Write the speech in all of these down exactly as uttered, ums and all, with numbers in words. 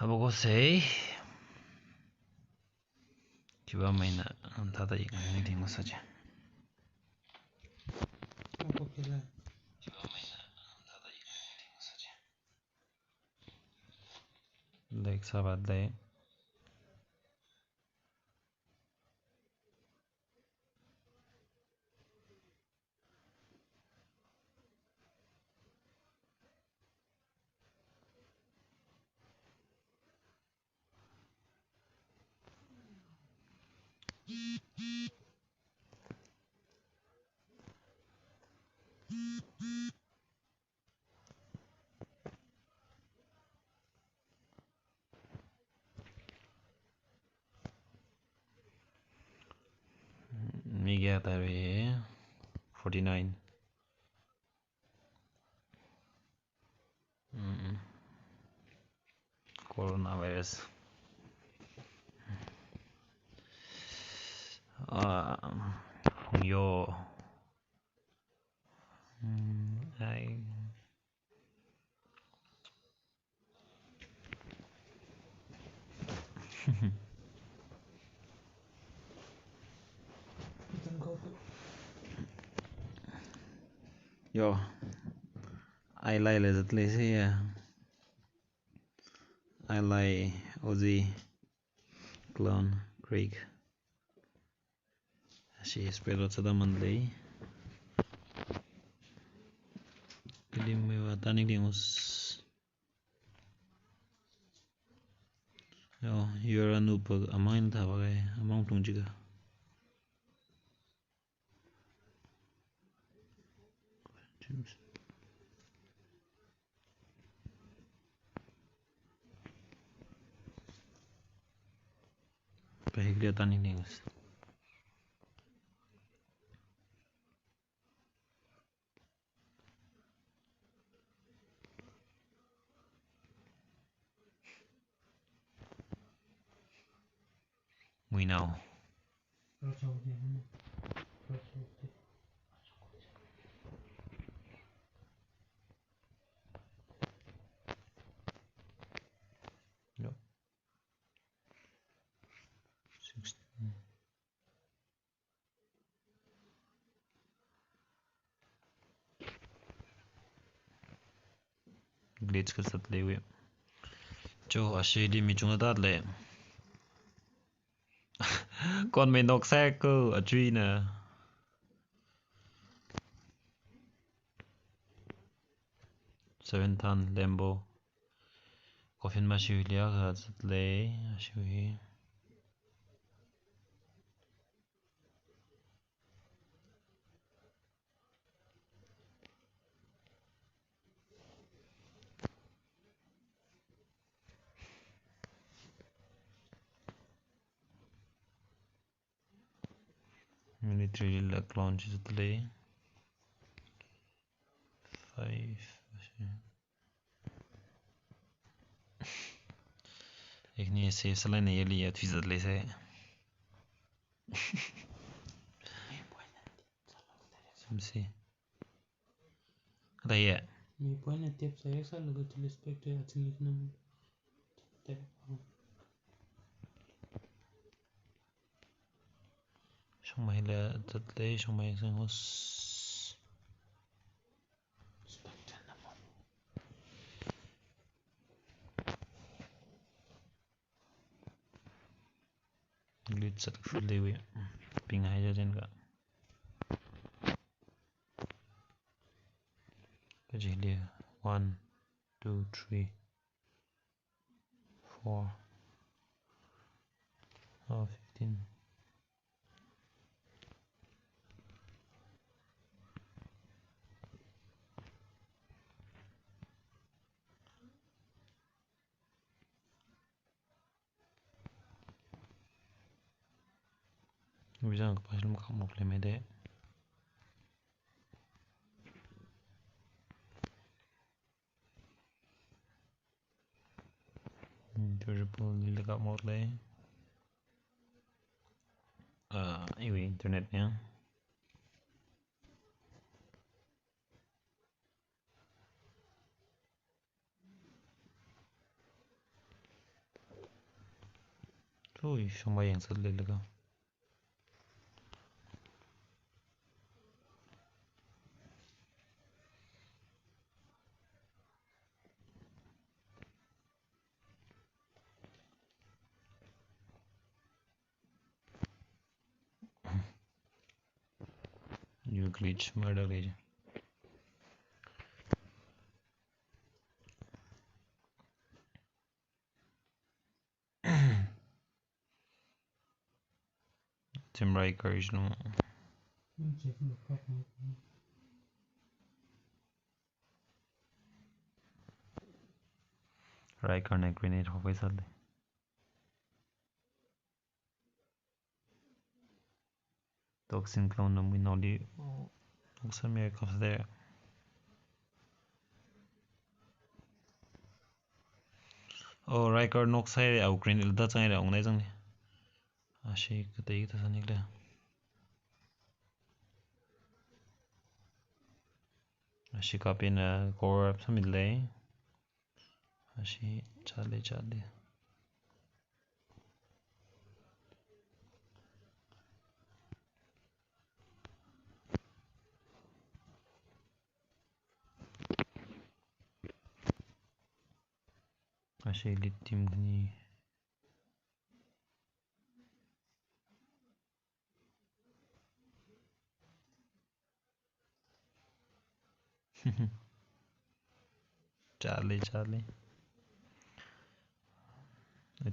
Abakosei. Khiwui vang eina, um, thāda yangning ting masāchi. Lag sāvātlei. Mi kayā tāra? Forty-nine. Mm-mm. Coronavirus. Ah, yo. Mm, I Yo, I L I la zatlei sāya. I L I, Aussie, Clown Creek. Ashi spell ot sāda manlei. Kilim meiva tāning ting us. Yo, you're a noob, amang eina thāvākei, amang tung jiakha. Pahiklia tāning ting us. Muinao. Yo. Sixteen. Glitch kasā leiwui. Cho, ashili mi chungda tālei. Kon mei nok sāko, achuina. Seven tan lembo. Coffin mashiwui liakha zatlei, ashiwui. Military la clone chi zatlei. Five. Ekni se salai na yeli ya thui zatlei se. Samsi. Kata ye. Mi point na tep sa yak sālaga to respect to atsing economic. Tep. Shongmei la zatlei, shongmei sing hos. Glitch sāda khuileiwui. Ping hai jajen ka. Kaji le one, two, three, four. Oh, fifteen. Vijang kapashilum kamuk lemede. Hmm, George Paul nila kamuk le. Ah, iwui internet ya. Ui, shongma yangsa leilaga. New glitch, murder glitch. Team Riker is no. Riker na grenade hofai sale. Toxin clone na muinoli. Toxin me kapsade. Oh, Riker knock sāhaire, au grenade da changhaire, ongnai changni. Ashi katei kathā sānikle. Ashi kapina core up sāmile. Ashi chale, chale. Ashi lead team khani. Chale, chale.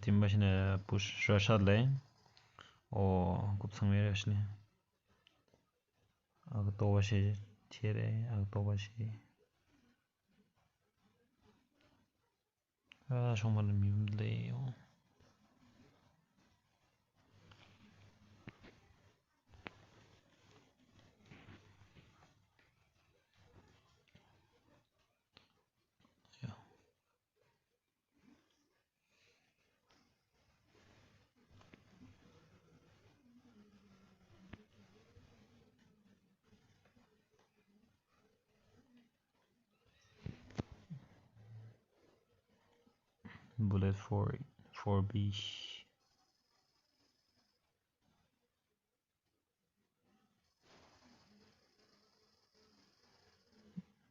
Team bashina push rush le. Oh, kupsang me rush le. Akatoba shi thihaire, akatoba shi. Ah, shongmala mi lei yo. Ya. Bullet four, four B.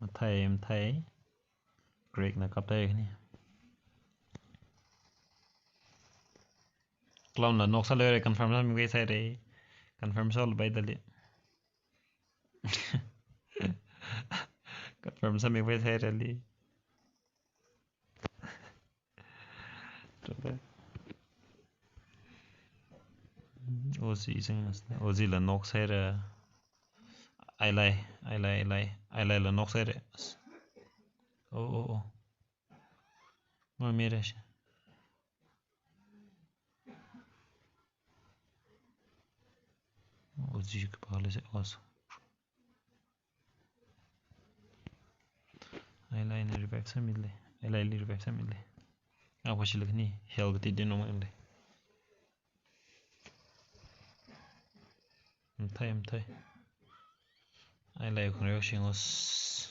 Mathei, mathei. Greg na kaptai khani. Clown la knock sāluire, confirm sāmi khavai sāhaire. Confirm sālu bai dali. Confirm sāmi khavai sāhaire li. Ozzy sing, Ozzy la knock sāhaire. Ailai, ailai, ailai. Ailai la knock sāhaire. Oh, oh, oh. Mamirai shi. Ozzy kapale se os. Ailai na revive sāmile. Ailai li revive sāmile. Akwa shilak ni heal kati din nomang le. Mathei, mathei. Ailai khun reo shingos.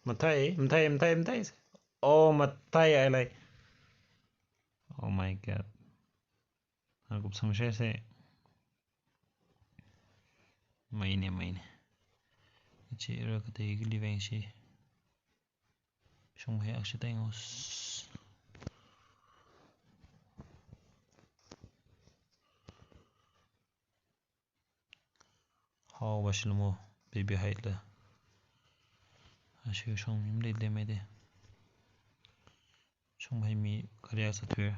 Mathei, mathei, mathei, mathei. Oh, mathei, ailai. Oh my God. Akupsang shese. Maine, maine. Chi ra katei kali veng shi. Shong he akshi tengos. How wa shilmo baby hai la. Ashi shong mi mle le me de. Shong hai mi kariya sa tuir.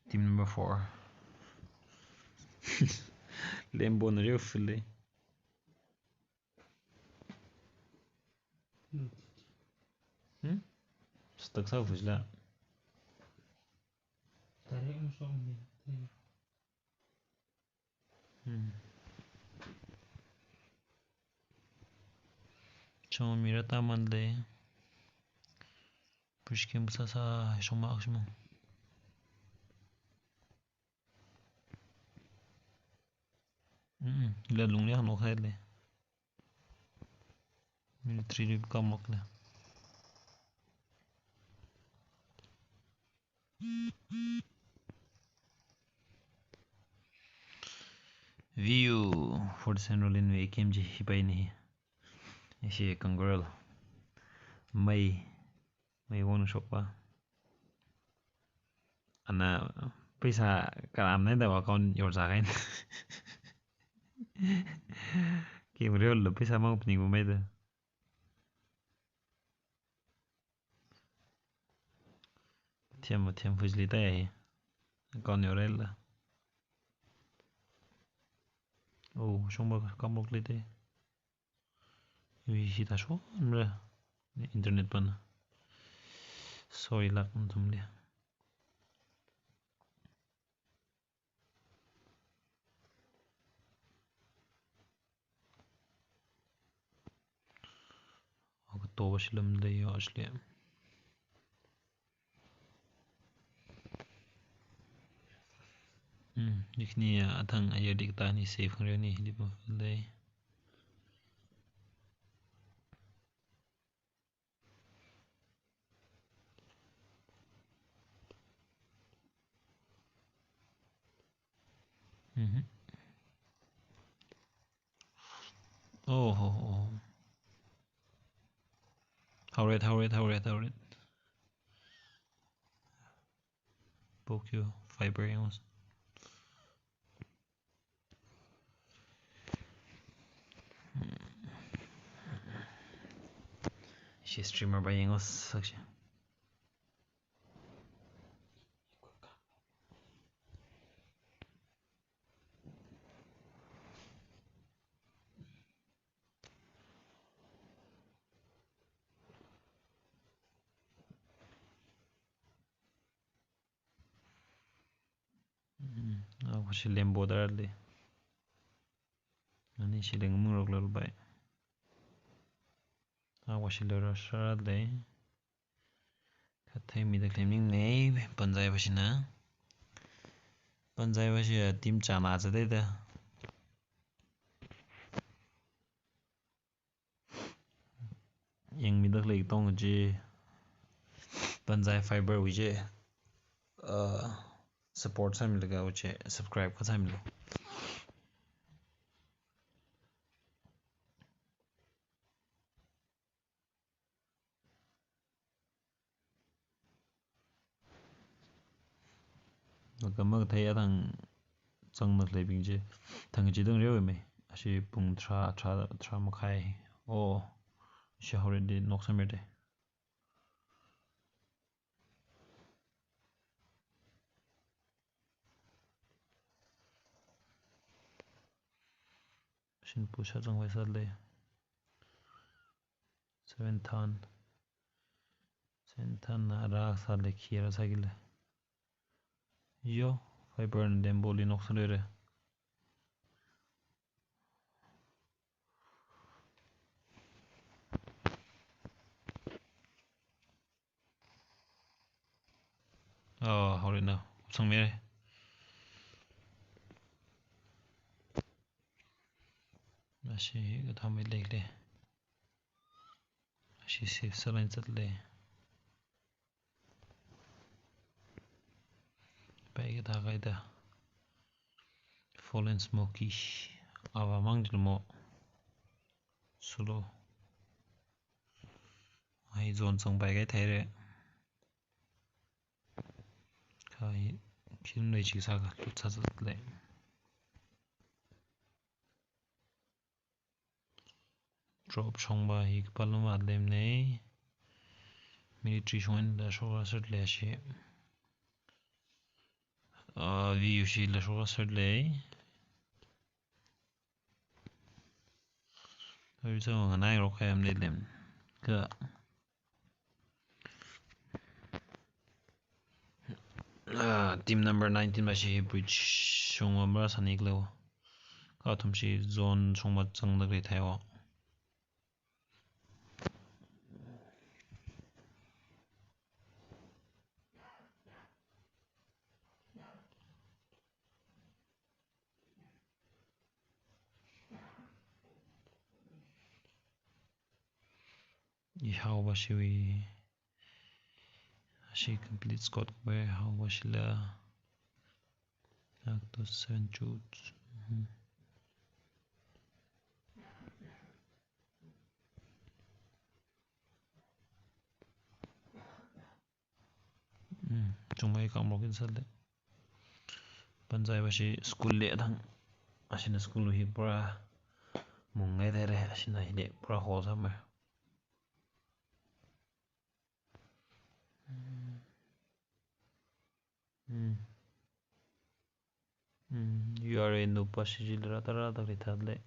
Team number four. Lembo na riu file. Hmm? Stuck sa fujla. Hmm. Chong mira ta man le. Push game sa sa shong ma akshimo. Hmm, la lung ya nok hai le. Three rip kam makle. View forty-seven Rollin wui A K M G hi paini. Ishi Kangurel. Mai. Mai won shokpa. Ana paisa karam nai da account yor sa kain. Kim real lo paisa mang pning mai da. Thiam, thiam fujli ta yahi. Account yor la. Oh, shongba kamrok li te. Ui, hita shonra. Internet pana. Sorry lak thumli. Ako to ba shilam dai yo asli. Hmm, ikhni ya athang ayar dik ta ni save khang ni hili pa dai. Mhm. Oh, oh, oh. Hauret, hauret, hauret, hauret. Poke yo, fiber yang. Shi streamer ba yengos sakshi. Hmm, ah, washi lembo darli. Ani shi leng mung rok lal bai. Ah, washi lera sharli. Kathei mi da claim ning nei, panzai ba shina. Panzai ba shi team chana cha dai da. Yangmi daklei tong chi Panzai Fiber wui chi, uh, support sāmilaga wui chi subscribe kha sāmilu. Laga makathei athang zangda khaleibing chi, thang chi dang reo me. Ashi pung tharā, tharā, tharā makhai. Oh, shi already nok sāmir de. Shin pusha zangwai sāle. Seven ton. Seven ton na ara sāle, khi ara sākile. Yo, fiber na demboli nok sālere. Oh, haore na. Upsang mere. Ashi kathā mai leile. Ashi save sālai zatle. Pai kathā kaida. Fallen Smoky. Ava mang dil mo. Solo. Ai zone zangpai kai thaire. Kai film lei chi sāka lut sāzatle. Drop shongba hi kapalum atlem nei. Military shong eina lashok aser le shi. Ah, V U C lashok aser le. Oi, so nganai rok kayam de lem. Ka, ah, team number nineteen ba shi bridge shong wa mara sani klo. Ka athum shi zone shong ma zang da kri thai wa. I haowa shiwi. Ashi complete squat kapai haowa shila. Ak to seven shoots. Mhm. Hmm, chungmei kang mok in sale. Panzai bashi school le thang. Ashina school hi pura mungai dere, ashina hili pura hall summer. Hmm. Hmm. Hmm. U R A nupa shiji lera tara takri thale.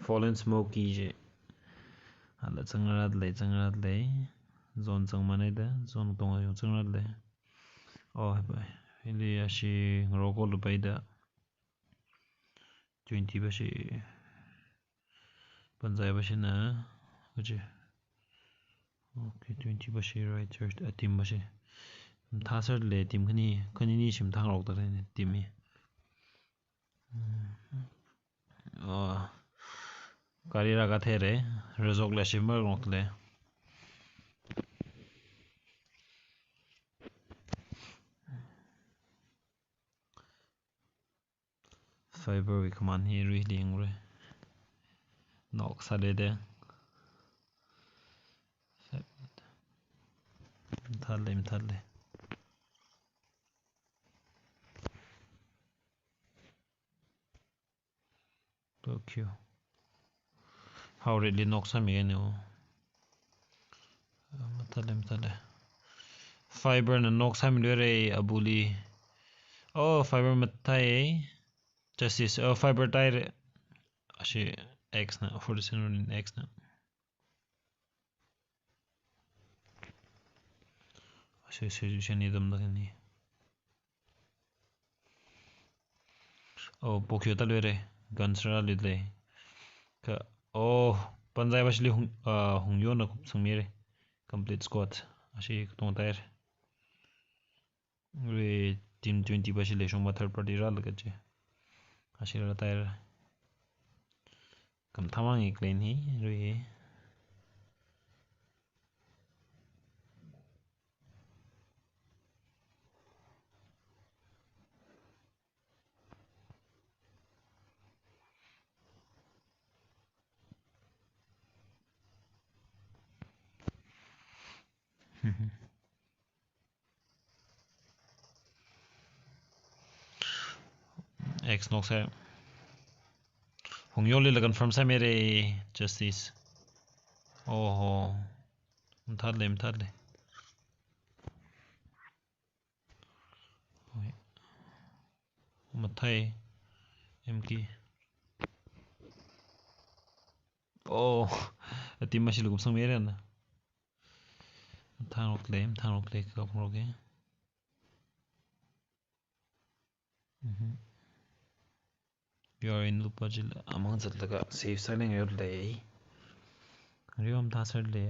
Fallen Smoky je. Ala changrat lei, changrat lei. Zone chang manei da, zone tong ayong changrat lei. Oh, hai pai. Hili ashi ngaroko lupai da. Twenty bashi. Panzai bashina. Kaje. Okay, twenty bashi right search, a team bashi. Mathā sar le team khani, khani ni shim thang rok tare ne team hi. Hmm. Oh. Kari ra ka the re, rezok le shim mar rok le. Fiber wui command hi rui ling rui. Nok sale de. Thale, thale. Tokyo. Haore li nok sami ne o. Mathale, mathale. Fiber na nok sami lure abuli. Oh, Fiber mathai. Justice. Oh, Fiber tai re. Ashi X na, forty-seven X na. Ashi situation ni dam da kani. Oh, Pokyo ta lure. Guns ra lule. Ka, oh, Panzai bashili hung, ah, hung yo na kup sang mi re. Complete squad. Ashi kutong tai re. Rui team twenty bashi le shong ba third party ra laga che. Ashi ra tai ra. Kam thamang i clean hi, rui hi. X nok se. Hung yo le la confirm sa mere Justice. Oho. Mathale, mathale. Oi. Mathai. M K. Oh. Ati mashi lukum sang mere na. Thang rok le, thang rok le, kap rok e. Mhm. U R A nupa jila amang zatlaga save silent yor le. Riom ta sar le.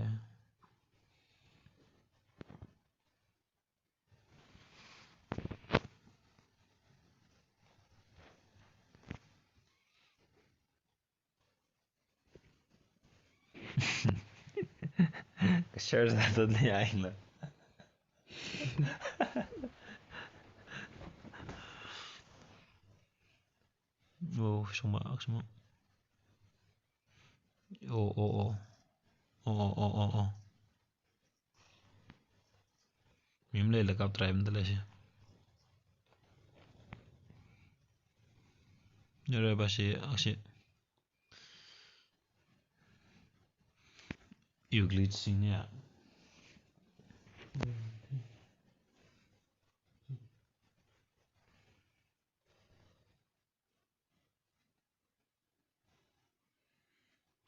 Share sa to le ai la. Oh, shuma, shuma. Oh, oh, oh. Oh, oh, oh, oh, oh. Mim le le kap try mda le shi. Nere ba shi, ak shi. Euclid sing ya.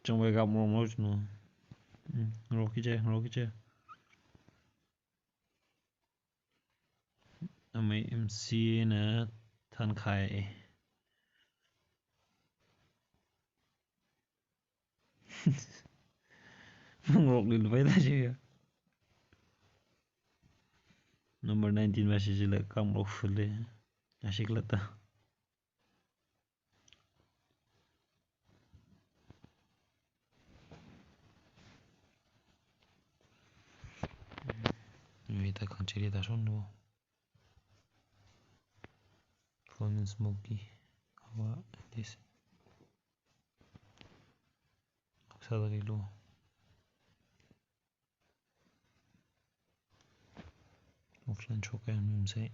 Changwei kap ngarok ngarok chinu. Hmm, ngarok kiche, ngarok kiche. Amei M C na thankhai. Ngarokli lupai ta chiya. Number nineteen va shi jila kap ngarok fule. Ashik lata. Mita kangchili ta shon lo. Phone smoky. Awa, this. Aksa dari lo. Offline show kaya num se.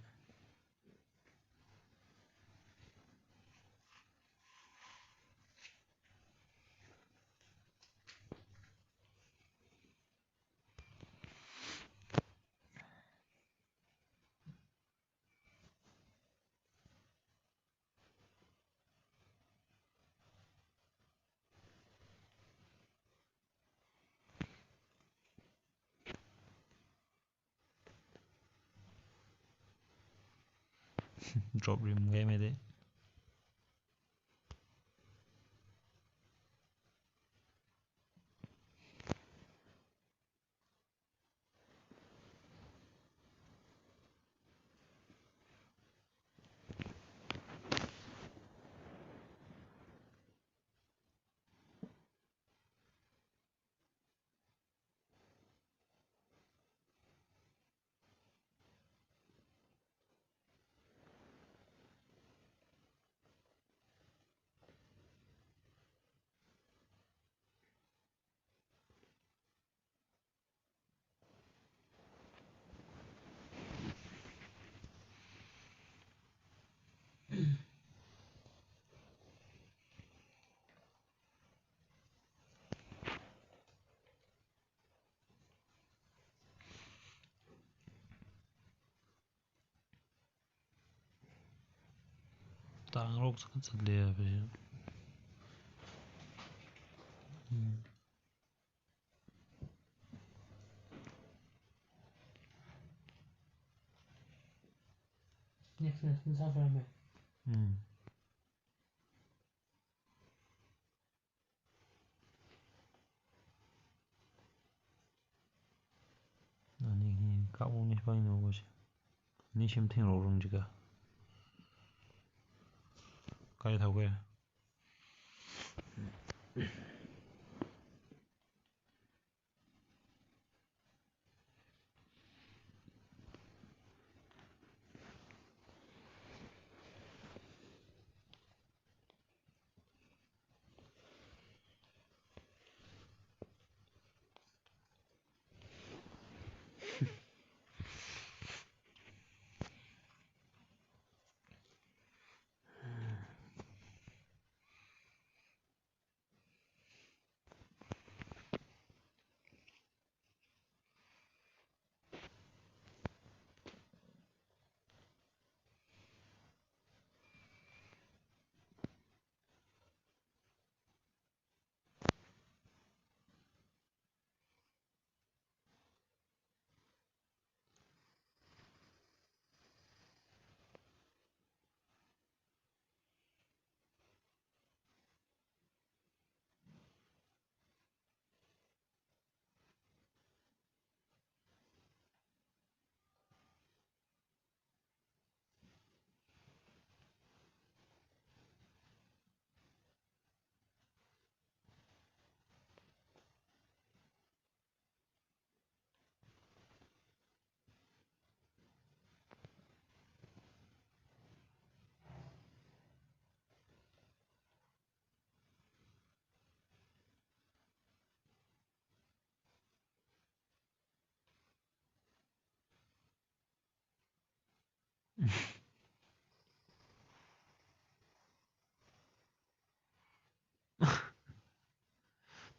Drop rim game de. Tang rok sak sak le ya pe. Hmm. Next, next, next, after me. Hmm. Ani hi kap ung ni pang no ko shi. Ni shim thing ro rung jika. Kai thau ke.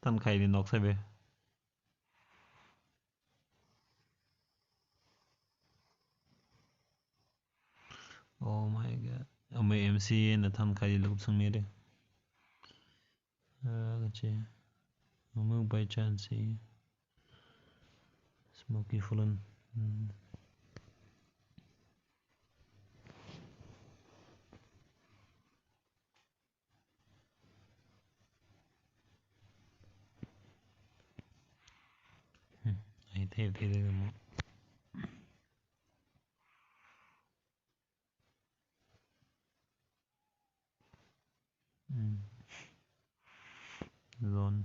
Thankhai ni nok sai be. Oh my God. Amei M C na thankhai lup sang mi de. Ah, kache. Mama by chance, eh? Smoky Fulan. Hmm. Hmm. Ai thei thei thei mo. Hmm. Zone.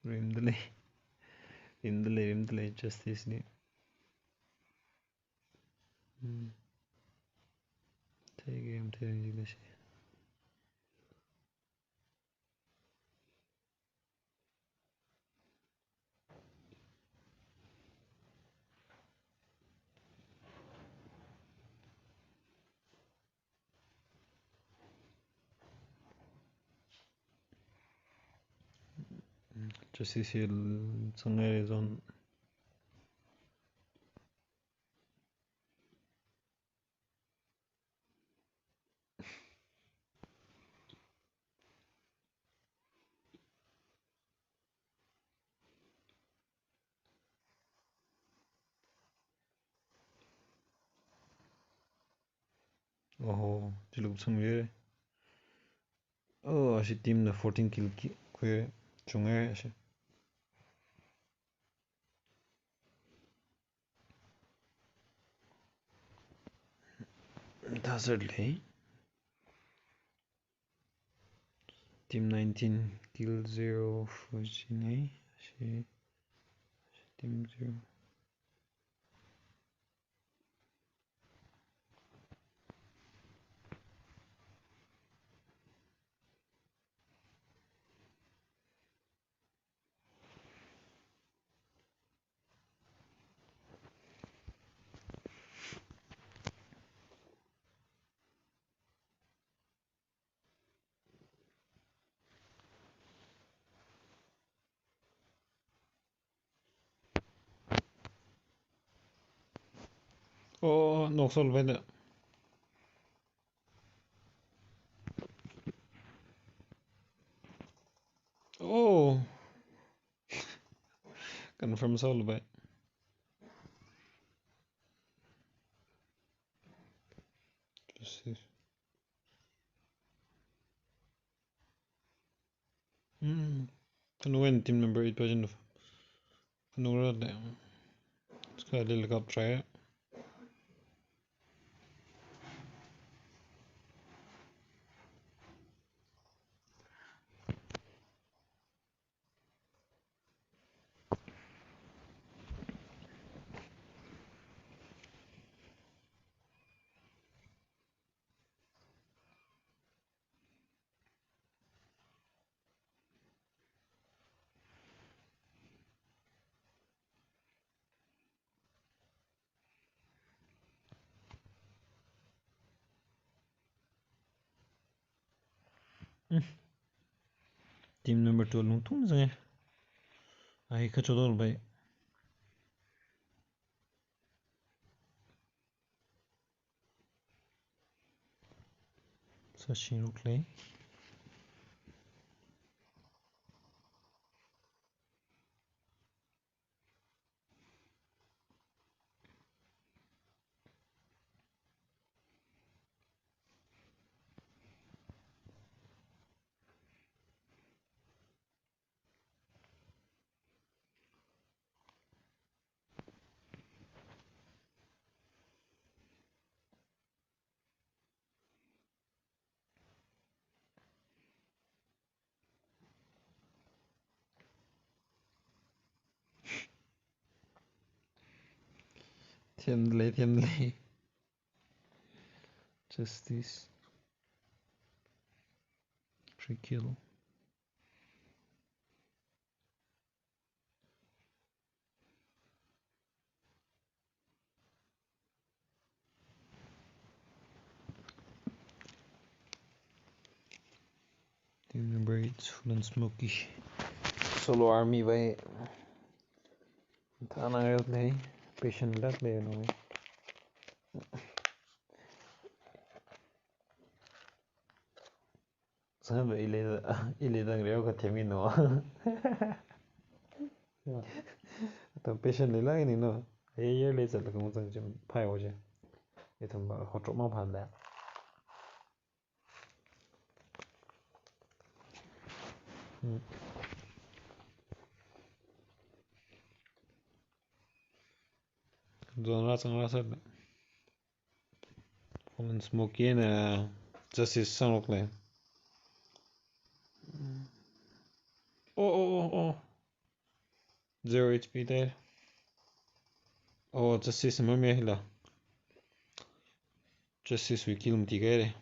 Rimda lei. Rimda lei, rimda lei, Justice li. Hmm. Thei game thei lei shi. Justice li zanghaira zone. Oho, chili sanghaira. Oh, ashi team na fourteen kill ki, khuira, chunghaira ashi. Thazar lei. Team nineteen kill zero for Chennai. Ashi, ashi team zero. Oh, nok sol bai da. Oh. Confirm sol bai. Just see. Hmm. Kanu win team number eight version of Kanu ra de. Ska lil kap try. Mm. Team number two lungthung zanga. Ai, kachotol bai. Searching ruk lei. Themlei, themlei. Justice. Free kill. Fallen Smoky. Solo Army vai. Thana ngai lei, patient lak lei no. Sāba ili, ili dang reo ka themi no. Atam patient lei lai ni no. Ai year lei zat la kung zang jim phai o je. Ithum ba hotro ma phan da. Hmm. Zon ra sang ra sat. Fallen Smoky na Justice sang lok lei. Oh, oh, oh, oh. Zero H P te. Oh, Justice ma me la. Justice wui kill mati kai re.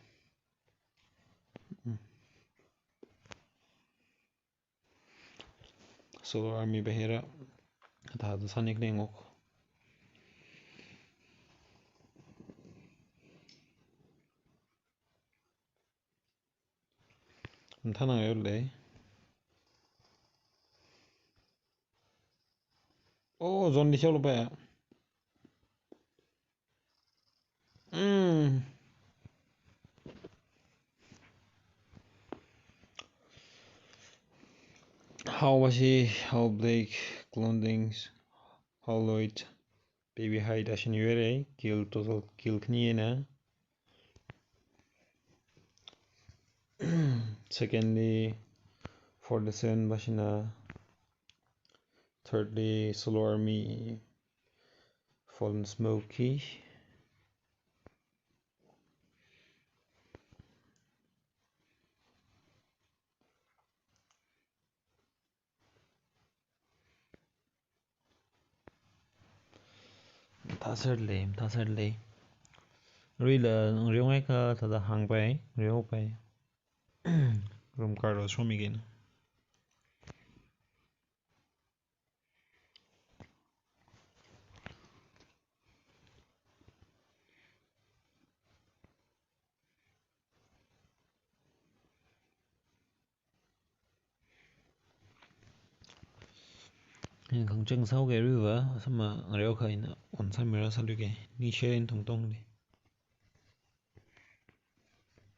Solo Army bahera. Kata da sanik lengok. Mathāna ngai lei. Oh, zon li shao lo pa. Hmm. How was he? How Blake, Clondings, how Lloyd, Baby Hyde, ashin yore, kill total, kill khani na. Secondly, forty-seven bashina. Thirdly, Solo Army, Fallen Smoky. Mathāser lei, mathāser lei. Rui la, reo ngai ka, thāda hāng pai, reo pai. Room kar lo show mi gin. Khangchang sao ke riva, sama ngareo kha ina on samira salu ke, ni share in tong tong de.